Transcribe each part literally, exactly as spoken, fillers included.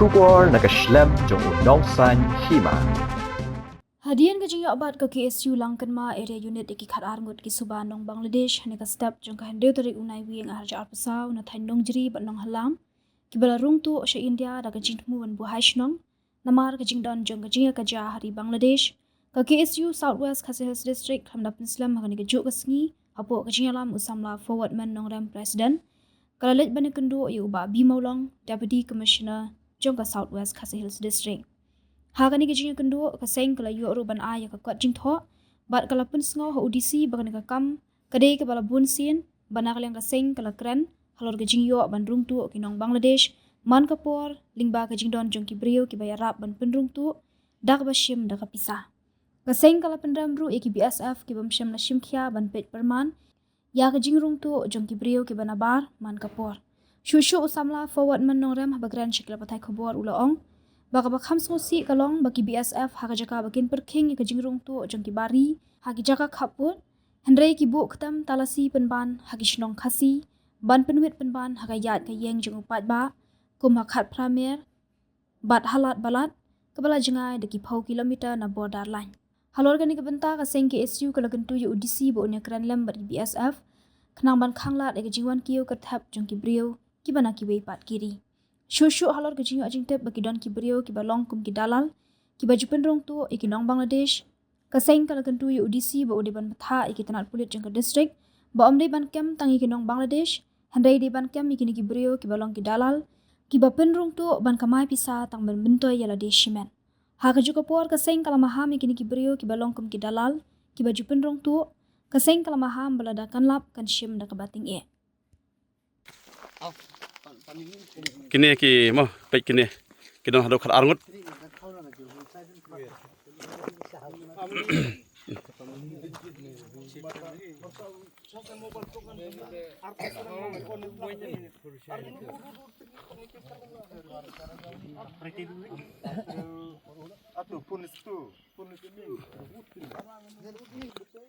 Khubor na ka shlem jong u nongsaiñ hima. Hadien ka jingïoh bat ka K S U Langkynma Area Unit ïa ki khat ar ngut ki suba nong Bangladesh ha kane ka step jong ka hynriew tarik u Naiwieng ar hajar arphew saw na thaiñ Nongjri bad Nonghalam, kiba la rung tuh sha India da ka jingthmu ban buhai shnong namar ka jingdon jong ka jingïakajia ha ri Bangladesh, ka K S U South West Khasi Hills District khlem da pynslem ha kane kajuh ka sngi, hapoh ka jingïalam u samla Forwardman Nongrem, President, ka la leit ban ïakynduh ïa u Bah B Mawlong, Deputy Commissioner jong ka South West Khasi Hills District. Ha kane ka jingïakynduh, ka seng ka la ïoh ruh ban ai ïa ka kot jingthoh bad ka la pynsngew ha u D C ba kane ka kam ka dei kaba la bun sien, ba na ka liang ka seng ka la kren halor ka jingïoh ban rung tuh ki nong Bangladesh man ka por lyngba ka jingdon jong ki briew kiba ïarap ban pynrung tuh da kaba shim da ka pisa. Ka seng ka la pynrem ruh ïa ki B S F ki bym shym la shim khia ban peit pyrman ïa ka jingrung tuh jong ki briew kiba nabar man ka por. Shuh shuh u samla Forwardman Nongrem haba kren sha ki lad pathai khubor u la ong ba kaba kham sngewsih ka long ba ki B S F ha ka jaka ba kin pyrkhing ïa ka jingrung tuh jong ki bari ha ki jaka khappud, hynrei ki buh ktem talasi pynban ha ki shnong Khasi ban pynwit pynban ha ka ïaid ka ïeng jong u paidbah, kum ha Khatphra Mer bad ha Ladbalat, kaba la jngai da ki phew kilometer na border line. Halor kane ka bynta, ka seng K S U ka la kyntu ïa u D C ba un ïakren lem bad ki B S F khnang ban khanglad ïa ka jingwan kiew kyrthep jong ki briew kiba na kiwei pat ki ri. Shuh shuh halor ka jingïoh jingtip ba ki don ki briew kiba long kum ki dalal kiba ju pynrung tuh ïa ki nong Bangladesh, ka seng ka la kyntu ïa u D C ba u dei ban bthah ïa ki tnat pulit jong ka district ba ym dei ban kem tang ïa ki nong Bangladesh, hynrei dei ban kem ïa kine ki briew kiba long ki dalal kiba pynrung tuh ban kamai pisa tang ban myntoi ïa lade shimet. Ha kajuh ka por, ka seng ka la maham ïa kine ki briew kiba long kum ki dalal kiba ju pynrung tuh. Ka seng ka la maham ba lada kan lap kan shim da kaba tyngeh. Kine ki mo, peit kine ki don haduh khat ar ngut.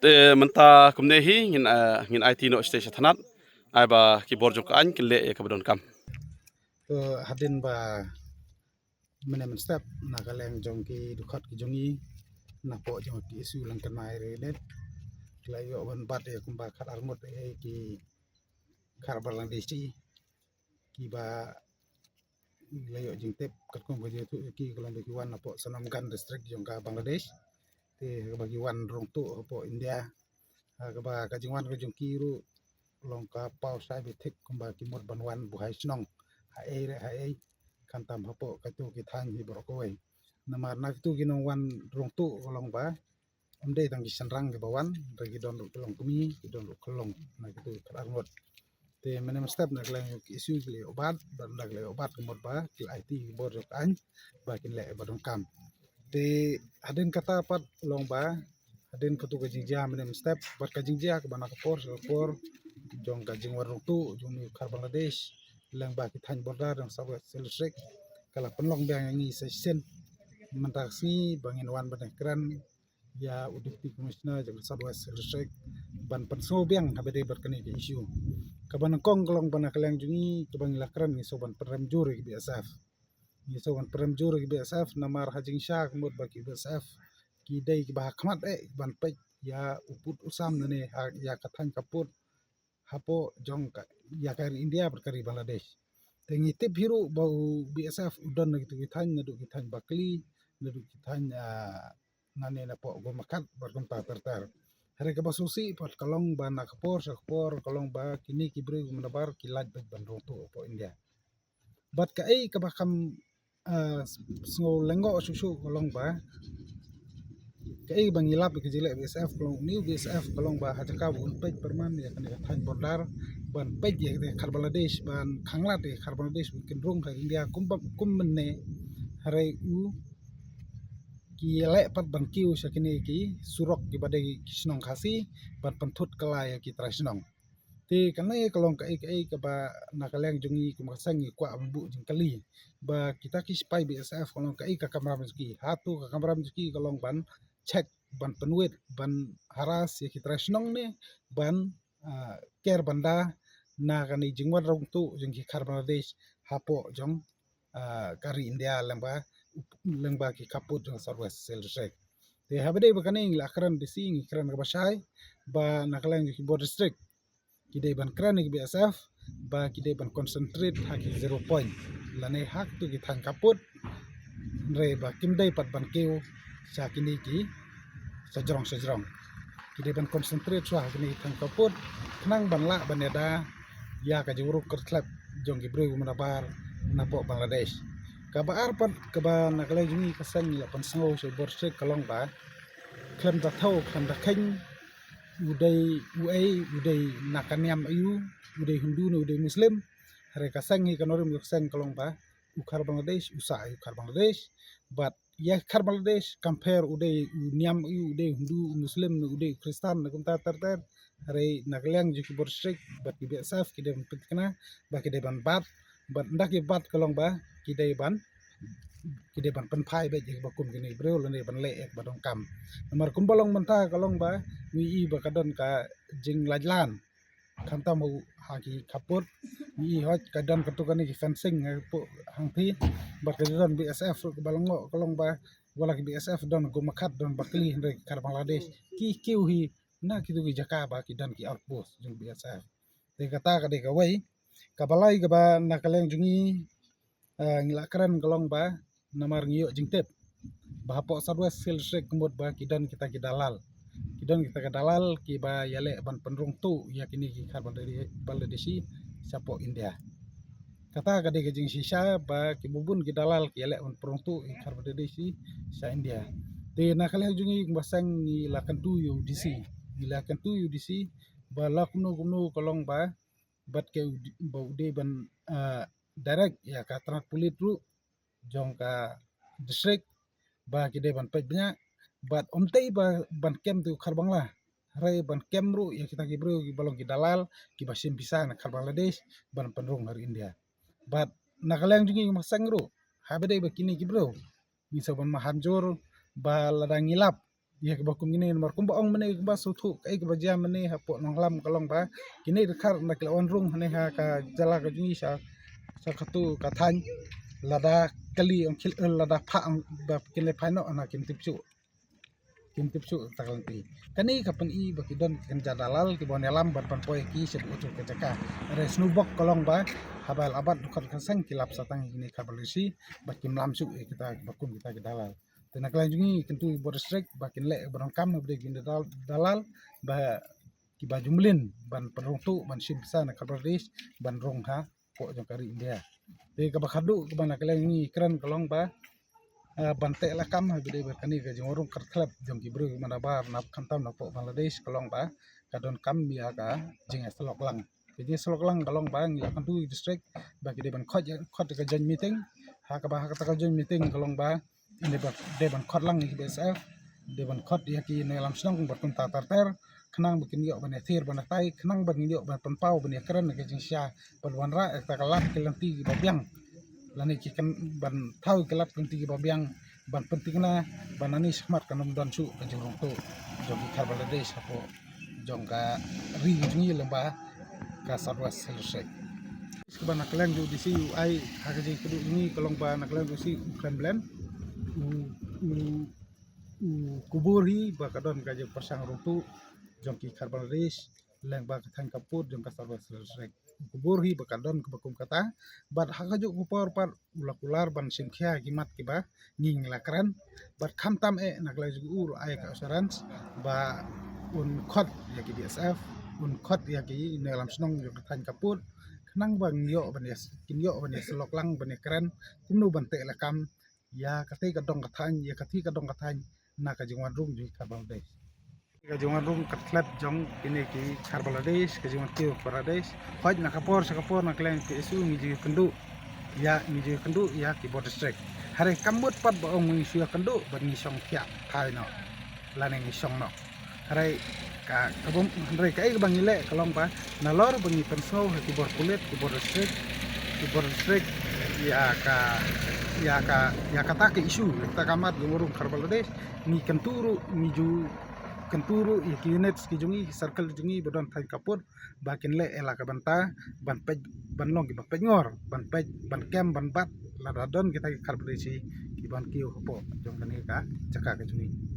Te mynta kumne hi ngin, eh, ngin aiti noh sha tnat, ai ba ki bor jong ka aiñ kin leh ïa kaba donkam. To hadien ba mynne mynstep na ka liang jong ki dkhot ki jong ngi, napoh jong ki K S U Langkynma Area Unit, ki la ïoh ban bat ïa kumba khat ar ngut ïa ki khar Bangladeshi kiba la ïoh jingtip katkum ka jingïathuh ïa ki ka long ba ki wan napoh Sanamganj District jong ka Bangladesh. Te kaba ki wan rung tuh hapoh India, ha kaba ka jingwan ka jong ki ruh long ka paw shai beit thik kumba ki mut ban wan buhai shnong ha ei re ha ei, khamtam hapoh katu ki thaiñ hi baroh kawei. Namar na kitu ki nongwan rung tuh ka long ba ym dei tang ki shynrang kiba wan, hynrei ki don ruh ki longkmie, ki don ruh ki long, na kitu ki khat ar ngut. Te mynne mynstep na ka liang ki K S U ki la ïoh bat, bad ynda ki la ïoh bat ka mut ba ki la aiti ki bor jong ka aiñ ba kin leh ba donkam. Te hadien kata pat long ba hadien katu ka jingjia mynne mynstep bad ka jingjia kaba na ka por sha ka por jong ka jingwan rung tuh jong une u khar Bangladesh lyngba ki thaiñ border jong South West District ka la pynlong biang ïa ngi sa shisien mynta ka sngi ba ngin wan ban ïakren ïa u Deputy Commissioner jong ka South West District ban pynsngew biang haba dei bad kane ka issue. Kaba nyngkong ka long ba na ka liang jong ngi kaba ngi la kren ngi sngew ban pynrem jur ïa ki B S F. Ngi sngew ban pynrem jur ïa ki B S F namar ha jingshisha ka mut ba ki B S F ki dei kiba ha khmat eh ban peit ïa u pud u sam ne ïa ka thaiñ ka pud hapoh jong ka, ïa ka ri India bad ka ri Bangladesh. Te ngi tip hi ruh ba u B S F u don na kitu ki thaiñ, naduh ki thaiñ Bakli, naduh ki thaiñ, ah, nane napoh Golmakhat bad kumta ter ter. Hynrei kaba sngewsih pat ka long ba na ka por sha ka por ka long ba kine ki briew ki manabar ki lait beit ban rung tuh hapoh India. Bad kaei kaba kham, ah, sngew lyngngoh shuh shuh ka long ba kaei ba ngi lap ïa ka jingleh B S F ka long, une u B S F ka long ba ha jaka ba un peit pyrman ïa kane ka thaiñ border ban peit ïa kane ka khar Bangladesh, ban khanglad ïa ka khar Bangladesh ba kin rung ha India kum ba, kum mynne. Hynrei u ki leh pat ban kiew sha kine ki surok kiba dei ki shnong Khasi ban pynthut kylla ïa ki trai shnong. Te kane ka long kaei kaei kaba na ka liang jong ngi kum ka seng ngi kwah ban buh jingkylli ba kita ki sipai B S F ka long kaei ka kamram jong ki. Hato ka kamram jong ki ka long ban check, ban pynwit, ban harass ïa ki trai shnong ne ban, ah, ker ban da na kane jingwan rung tuh jong ki khar Bangladesh hapoh jong ah, ka ri India lyngba, lyngba ki khappud jong South West Khasi Hills District. Te haba dei ba kane ngi la kren D C, ngi kren kaba shai ba na ka liang ki border district ki dei ban kren ïa ki B S F ba ki dei ban concentrate ha ki zero point lane ha kitu ki thaiñ khappud, hynrei ba kim dei pat ban kiew sha kine ki shajrong shajrong. Ki dei ban concentrate shuwa ha kine ki thaiñ khappud khnang ban lah ban ïada ïa ka jingrung kyrkhlep jong ki briew manabar napoh Bangladesh. Kaba ar pat kaba na ka liang jong ngi ka seng ngi la pynsngew sha border district ka long ba khlem da thew khlem da kheiñ u dei uei, u dei na ka niam aïu, u dei Hindu ne u dei Muslim. Hynrei ka seng hi ka nongrim ka seng ka long ba u khar Bangladesh u sah ïa u khar Bangladesh. Bad ïa khar Bangladesh kam pher u dei u niam aïu, u dei Hindu, u Muslim ne u dei u Khristan ne kumta ter ter. Hynrei na ka liang jong ki border district bad ki B S F ki dei ban pynthikna ba ki dei ban bat, bad ynda ki bat ka long ba ki dei ban, ki dei ban pynphai beit ïa kiba kum kine ki briew lane ban leh ïa kiba donkam. Namar kumba long mynta ka long ba ngi i ba ka don ka jinglait lan khamtam ha ki khappud. Ngi i hoi ka don katu kane ki fencing hapoh hangthie bad ka don B S F ruh kaba long, ka long ba wat la ki B S F don kum khat don bakli, hynrei ki khar Bangladesh ki kiew hi na kitu ki jaka ba ki don ki outpost jong B S F. Te kata ka dei kawei. Kaba lai kaba na ka liang jong ngi, eh, ngi la kren ka long ba namar ngi ïoh jingtip ba hapoh South West Khasi Hills District ka mut ba ki don kita ki dalal. Ki don kita ki dalal kiba ïaleh ban pynrung tuh ïa kine ki khar Bangladeshi shapoh India. Kata ka dei ka jingshisha ba kiba bun ki dalal ki ïaleh ban pynrung tuh ïa ki khar Bangladeshi sha India. Te na ka liang jong ngi kumba seng ngi la kyntu ïa u D C. Ngi la kyntu ïa u D C ba la kumno kumno ka long ba bad ka u d-, ba u dei ban, ah, direct ïa ka tnat pulit ruh jong ka district ba ki dei ban peit bniah bad ym dei ba ban kem tu khar Bangla, hynrei ban kem ruh ïa kita ki briew kiba long ki dalal kiba shim pisa na khar Bangladesh ban pynrung ha ri India. Bad na ka liang jong ngi kumba seng ruh haba dei ba kine ki briew ngi sa ban maham jur ba lada ngi lap ïa kiba kum kine, namar kumba ong mynne kumba sngewthuh kaei kaba jia mynne hapoh Nonglam ka long ba kine ki dkhar na ki la wan rung hangne ha ka jylla ka jong ngi sha, sha katu ka thaiñ lada kali ong khil, eh, lada phah ong ba kin leit phai noh na kim tip shuh. Kim tip shuh ta ka lynti. Kane ka pyni ba ki don ki kynja dalal kiba wan ïalam ban pynpoi ïa ki sha uto ka jaka. Hynrei sngewbok ka long ba haba la bat dkhot ka seng ki lap sa tang ïa kine ki khar Bangladeshi ba kim lam shuh ïa kita kiba kum kita ki dalal. Te na ka liang jong ngi kyntu border district ba kin leh ba donkam na ba dei ki dalal, dalal ba kiba ju mlien ban pynrung tuh ban shim pisa na khar Bangladesh ban rung hapoh jong ka ri India. Te kaba khatduh kaba na ka liang ngi kren ka long ba, ah, ban teh lakam haba dei ba kane ka jingwanrung kyrkhlep jong ki briew manabar na khamtam napoh Bangladesh ka long ba ka donkam ïa ka jingïasyllok lang. Ka jingïasyllok lang ka long ba ngi la kyntu ïa u district ba ki dei ban khot, khot ka joint meeting. Ha kaba ha kata ka joint meeting ka long ba dei ban, dei ban khot lang ïa ki B S F, dei ban khot ïa ki nongïalam shnong bad kumta ter ter khnang ba kin ïoh ban ïathir ban ïatai, khnang ba kin ïoh ban pynpaw ban ïakren ïa ka jingshisha bad wanrah ïa kata ka lad ki lynti kiba biang lane ki kyn-, ban thaw ïa ki lad ki lynti kiba biang ban pynthikna ba nangne shakhmat kan ym don shuh ka jingrung tuh jong ki khar Bangladesh hapoh jong ka ri jong ngi lyngba ka South West Khasi Hills District. Kaba na ka liang jong u D C u ai ha ka jingkynduh jong ngi ka long ba na ka liang jong u D C u khlem blen, u, u, u kubur hi ba ka don ka jingpyrshang rung tuh jong ki khar Bangladesh lyngba ka thaiñ khappud jong ka South West Khasi Hills District. U kubur hi ba ka don kaba kum kata bad ha kajuh ka por pat u la kular ban shim khia ki mat kiba ngi ngi la kren. Bad khamtam eh na ka liang jong u ruh ai ka assurance ba un khot ïa ki B S F, un khot ïa ki nongïalam shnong jong ka thaiñ khappud khnang ba kin ïoh ban ïa, kin ïoh ban ïasyllok lang ban ïakren kumno ban teh lakam ïa kata ka dong ka thaiñ, ïa kata ka dong ka thaiñ na ka jingwanrung jong ki khar Bangladesh. Ka jingwanrung kyrkhlep jong kine ki khar Bangladesh, ka jingwan kiew Bangladesh. Hooid na ka por sha ka por na ka liang K S U ngi ju ïakynduh ïa, ngi ju ïakynduh ïa ki border district. Hynrei kam mut pat ba ong ngi shu ïakynduh bad ngi shong thiah thai noh lane ngi shong noh. Hynrei ka, ka bym, hynrei kaei kaba ngi leh ka long ba nalor ba ngi pynsngew ha ki bor pulit, ki bor district, ki bor district ïa ka, ïa ka, ïa kata ka issue, ïa kata ka mat jingwanrung khar Bangladesh, ngi kyntu ruh, ngi ju kyntu ruh ïa ki units ki jong ngi, ki circle jong ngi ba don thaiñ khappud ba kin leh ïa la ka bynta ban peit, ban long kiba peit ngor, ban peit, ban kem, ban bat Lada don kita ki khatphra shi ki ban kiew hapoh jong kane ka jaka ka jong ngi.